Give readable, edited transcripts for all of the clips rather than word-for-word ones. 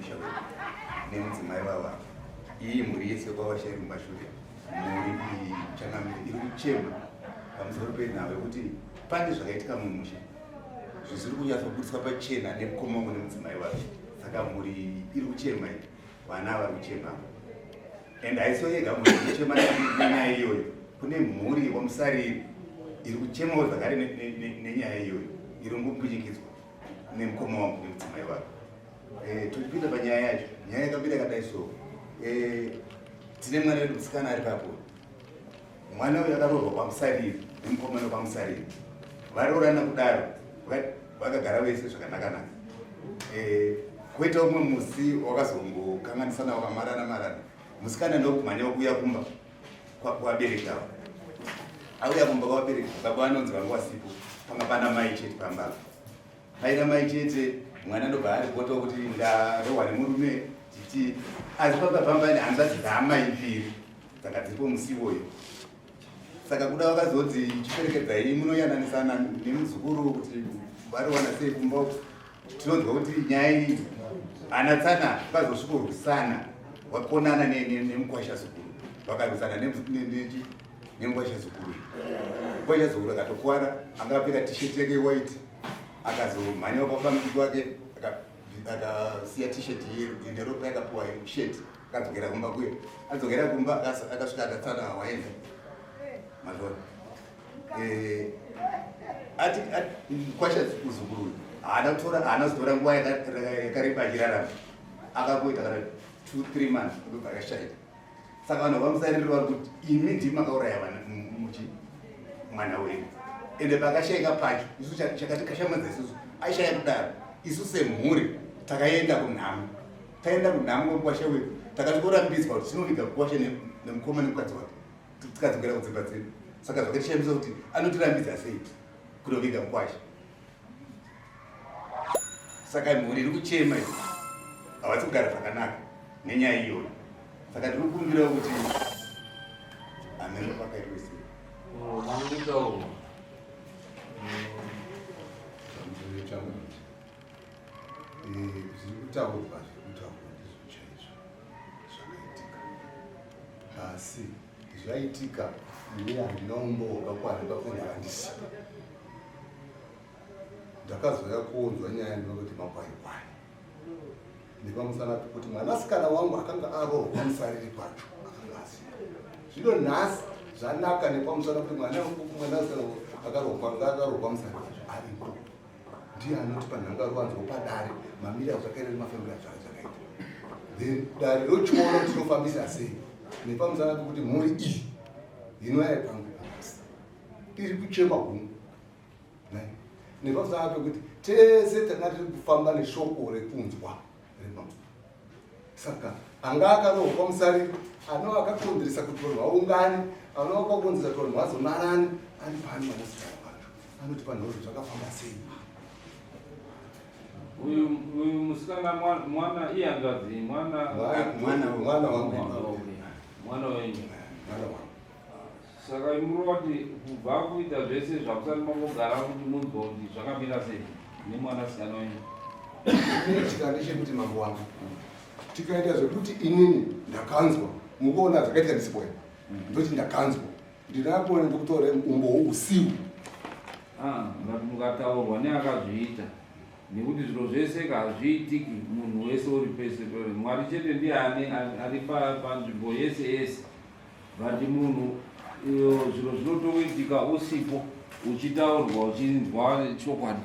vemusha wedu nemudzimai wavo ava. Iyi mhuri yese kwavashairi mumashure, mhuri iyi changamire iri kuchema pamusoro penhau yekuti pane zvakaitika mumusha zvisiri kunyatsobudiswa pachena nemukoma wangu nemudzimai wake. Saka mhuri iyi iri kuchema iyi, vana vari kuchema and haisiyo yega mhuri iri kuchema nenyaya iyoyo. Kune mhuri yekwaMusariri iri kuchemawo zvakare nenyaya iyoyo iri kungombunyikidzwa nemukoma wangu nemudzimai wake. Eh, topinda panyaya yacho. Nyaya yakapinda yakadai so. Eh, tine mwana wedu musikana ari papo. Mwana uyu akaroorwa kwaMusariri nemukomana wekwaMusariri. Varoorana kudaro vakagara vese zvakanakanaka. Eh, koita umwe musi wakazongokanganisana wakamarana marana. Musikana ndokumhanya kuuya kumba kuvabereki ava. Auya kumba kwavabereki, baba vanonzi vanga vasipo, panga pana mai chete pamba apa. Paina mai chete, mwana ndobva aripota kuti ndarohwa nemurume titi asi pamba pamba nehanzvadzi dzaamai mbiri dzanga dziripo musi iwoyo. Saka kuda vakazoti chiperekedzai munoyananisana nemuzukuru kuti variwana sei kumba. Tinonzwa kuti nyaya iyi ana tsana vazosvikorwisana vakonana nemukwasha zukuru, vakarwisana nemukwasha zukuru. Mukwasha zukuru akatokwara, anga akapfeka t-shirt yake white, akazomhanya kwafamili kwake akasiya t-shirt neropa yakapiwa shirt, akadzokera kumba kuye. Adzokera kumba akasvika akatsana waenda mazvona. Eh, ati kwasha muzukuru uyu haana kutora haana kuzotora nguva yakareba achirarama, akakuita kana 2 3 months ndobva akashaika. Saka vanhu vamusariri vari kuti imi ndimi makauraya vana muchi mwana wenyu, ende pakashaika pacho isu chakatikashamadza isusu aishaya kudaro. Isu semhuri takaenda kunhamo, taenda kunhamo kwemukwasha wedu, takatikorambidzwa kuti tinoviga mukwasha nemukoma nemukadzi wake, tikadzokera kudzimba dzedu. Saka zvakatishamisa kuti anotirambidza sei kunoviga mukwasha. Saka mhuri iri kuchema iyi, havasi kugara zvakanaka nenyaya iyoyo. Saka tiri kukumbirawo kuti ameno pakaitwe sei. Zviri kutaurwa zviri kutaurwa ndizvo chaizvo zvakaitika, asi zvaitika ini handina umbowo hwakakwana pakuti handisipo. Ndakazouya kuonzwa nyaya ndinoti makwaikwai nepamusana pekuti mwanasikana wangu akanga aroorwa musariri kwacho akanga asipo. Zvino nhasi zvanaka nepamusana kuti mwana mwanasikana akaroorwa anga akaroorwa musariri kwacho aripo, ndiye anotipa nhangaruwanzo padare mamiri azvakaita nemafambiro azvakaita, then dare rochiona kuti tinofambisa sei nepamusana pekuti mhuri iyi inouya pangu iri kuchema hungu nepamusana pekuti tese tanga tiri kufamba neshoko rekunzwa remambo. Saka anga akarohwa musariri anova akakonzeresa kuti vanhu vaungane, anova akakonzeresa kuti vanhu vazomarane, ari pani mwanasikana wacho anoti panhoro zvakafamba sei. Uyu musikana mwana iye hanzvadzi mwana mwana wangu mwana wenyu mwana wangu. Saka imuroti kubva kuita zvese zvamusati mambogara kuti munzwa kuti zvakamira sei nemwanasikana wenyu. Chinoitika ndechekuti mambo wangu, tikaita zvekuti inini ndakanzwa mukuona zvakaitika ndisipo here, ndoti ndakanzwa ndinakone ndikutore umbowo usiwo. Ah, but mukataurwa neakazviita nekuti zviro zvese ka hazviitiki munhu wese uri pese pese. Mwari chete ndiye ane ari panzvimbo yese yese, but munhu zviro zvinotoitika usipo uchitaurwa uchinzwa chokwadi.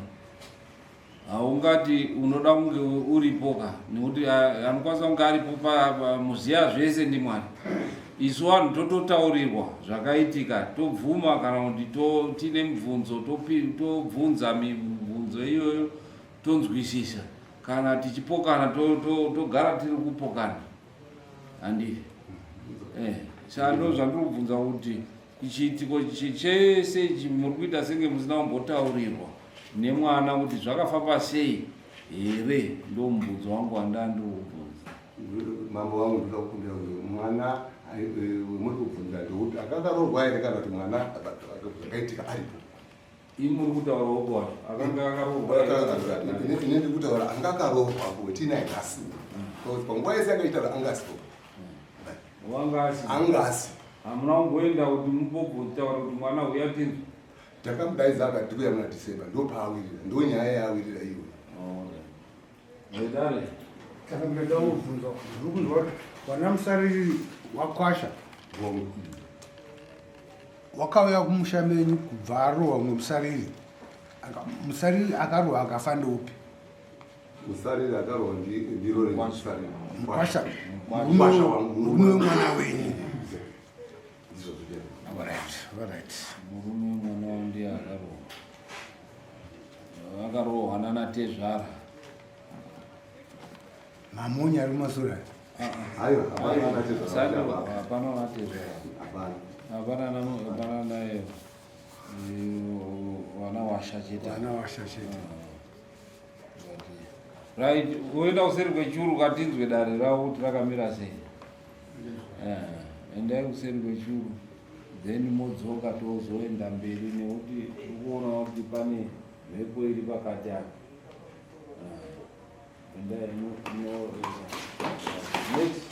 Haungati unoda kunge uripo ka, nekuti anokwanisa kunge aripo muziya zvese ndiMwari. Isu vanhu tototaurirwa zvakaitika tobvuma, kana kuti tine mibvunzo tobvunza mibvunzo iyoyo tonzwisisa. Kana tichipokana togara tiri kupokana, handii? Saka ndo zvandiri kubvunza kuti chiitiko chese ichi muri kuita senge musina kumbotaurirwa nemwana kuti zvakafamba sei here? Ndo mubvunzo wangu wandandiri kubvunza. Mambo wangu, ndoda kukumbira kuti mwana wemuri kubvunza ndeupi, akanga aroorwa here kana kuti mwana zvakaitika aripo? Imi muri kutaura uko wacho akanga akaroorwa. Ini ndiri kutaura anga akaroorwa ko tinaye nhasi. Because panguva yese anga achitaura anga asipo. Wanga asi. Anga asi. Hamuna kumboenda kuti mumbobvotaura kuti mwana uya tinzwe. Takamudaidza akati kuya muna December ndopaawirira ndonyaya yaawirira iyoyo. Vedare. Saka ndinoda kubvunza ndiri kunzwa kuti wana musariri wakwasha wakauya kumusha menyu kubva arohwa mumwe musariri musariri akarohwa akafa ndoupi musariri akarohwa ndiro remusariri mukwasha murume wemwana wenyu murume mwana wangu ndiye akarohwa akarohwa nana tezvara mamonya ari kumasura ayo hapana hapana tezvara hapana hapana naye vana washa chete vana washa chete right woenda kuseri kwechuru katinzwe dare ravo kuti rakamira sei eh, endai kuseri kwechuru then modzoka tozoenda mberi nekuti tiri kuonawo kuti pane mhepo iri pakati apa eh, endai next.